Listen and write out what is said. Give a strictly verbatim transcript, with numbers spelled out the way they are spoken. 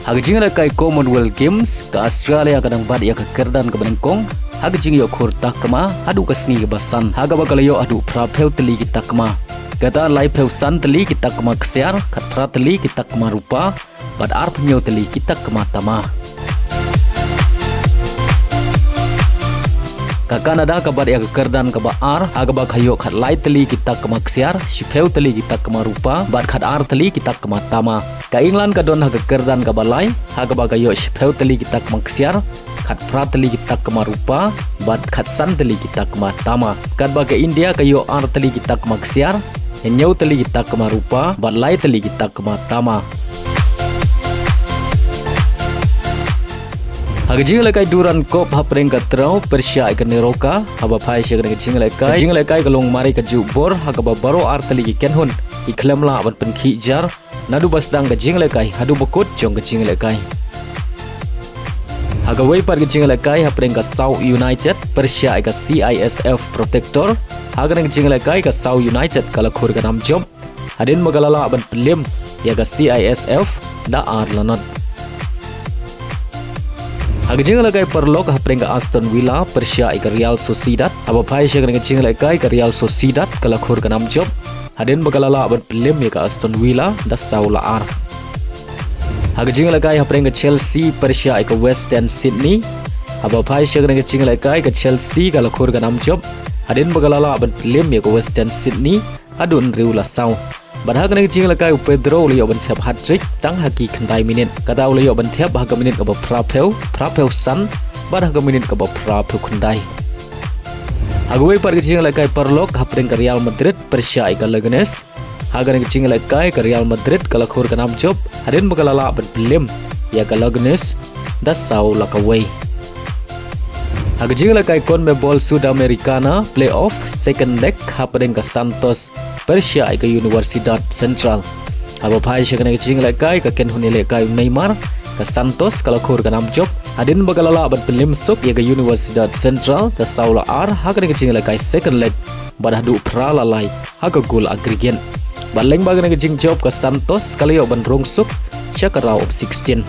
Ha ka jingïalehkai Commonwealth Games, ka Australia ka dang bat ïa ka kyrdan kaba nyngkong ha ka jingïoh khur takma haduh ka sngi kaba san, ha kaba ka la ïoh haduh phra phew tylli ki takma. Kata lai phew san tylli ki takma ksiar, khat phra tylli ki takma rupa, bad ar phew hynñiew tylli ki takma tama. Ka Canada ka bat ïa ka kyrdan kaba ar, ha kaba ka ïoh khat lai tylli ki takma ksiar, shi phew tylli ki takma rupa, bad khat ar tylli ki takma tama. Ka England ka don ha ka kyrdan kaba lai, ha kaba ka ïoh shi phew tylli ki takma ksiar, khat phra tylli ki takma rupa, bad khat san tylli ki takma tama. Katba ka India ka ïoh ar tylli ki takma ksiar, hynñiew tylli ki takma rupa, bad lai tylli ki takma tama. Ha ka jingïalehkai Durand Cup hapdeng ka Traw, pyrshah ïa ka NEROCA, haba phai sha kane ka jingïalehkai, ka jingïalehkai ka long mareh kajuh bor, ha kaba baroh ar tylli ki kynhun ki khlem lah ban pynkhih jar naduh ba sdang ka jingïalehkai haduh ba kut jong ka jingïalehkai. Ha kawei pat ka jingïalehkai hapdeng ka Saw United pyrshah ïa ka C I S F Protector, ha kane ka jingïalehkai ka Saw United ka la khur ka nam jop, hadien ba ka la lah ban pynliem ïa ka C I S F da ar la not. Ha ka jingïalehkai paralok hapdeng ka Aston Villa pyrshah ïa ka Real Sociedad, haba phai sha kane ka jingïalehkai ka Real Sociedad ka la khur ka nam jop, hadien ba ka la lah ban pynliem ïa ka Aston Villa da saw la ar. Ha ka jingïalehkai hapdeng ka Chelsea pyrshah ïa ka Western Sydney, haba phai sha kane ka jingïalehkai ka Chelsea ka la khur ka nam jop, hadien ba ka la lah ban pynliem ïa ka Western Sydney haduh hynriew la saw. Bad ha kane ka jingïalehkai u Pedro u la ïoh ban thep hat-trick tang ha ki khyndai minit. Kata u la ïoh ban thep ha ka minit kaba phra phew, phra phew san, bad ha ka minit kaba phra phew khyndai. Ha kawei pat ka jingïalehkai paralok hapdeng ka Real Madrid pyrshah ïa ka Leganes, ha kane ka jingïalehkai ka Real Madrid ka la khur ka nam jop, hadien ba ka la lah ban pynliem ïa ka Leganes da saw la kawei. Ha ka jingïalehkai CONMEBOL Sudamericana Playoff second leg hapdeng ka Santos pyrshah ïa ka Universidad Central, haba phai sha kane ka jingïalehkai ka kynhun ïalehkai u Neymar, ka Santos ka la khur ka nam jop, hadien ba ka la lah ban pynliem suk ïa ka Universidad Central da saw la ar ha kane ka jingïalehkai second leg, bad haduh phra la lai ha ka goal aggregate. Bad lyngba kane ka jingjop ka Santos ka la ïoh ban rung suk sha ka round of sixteen.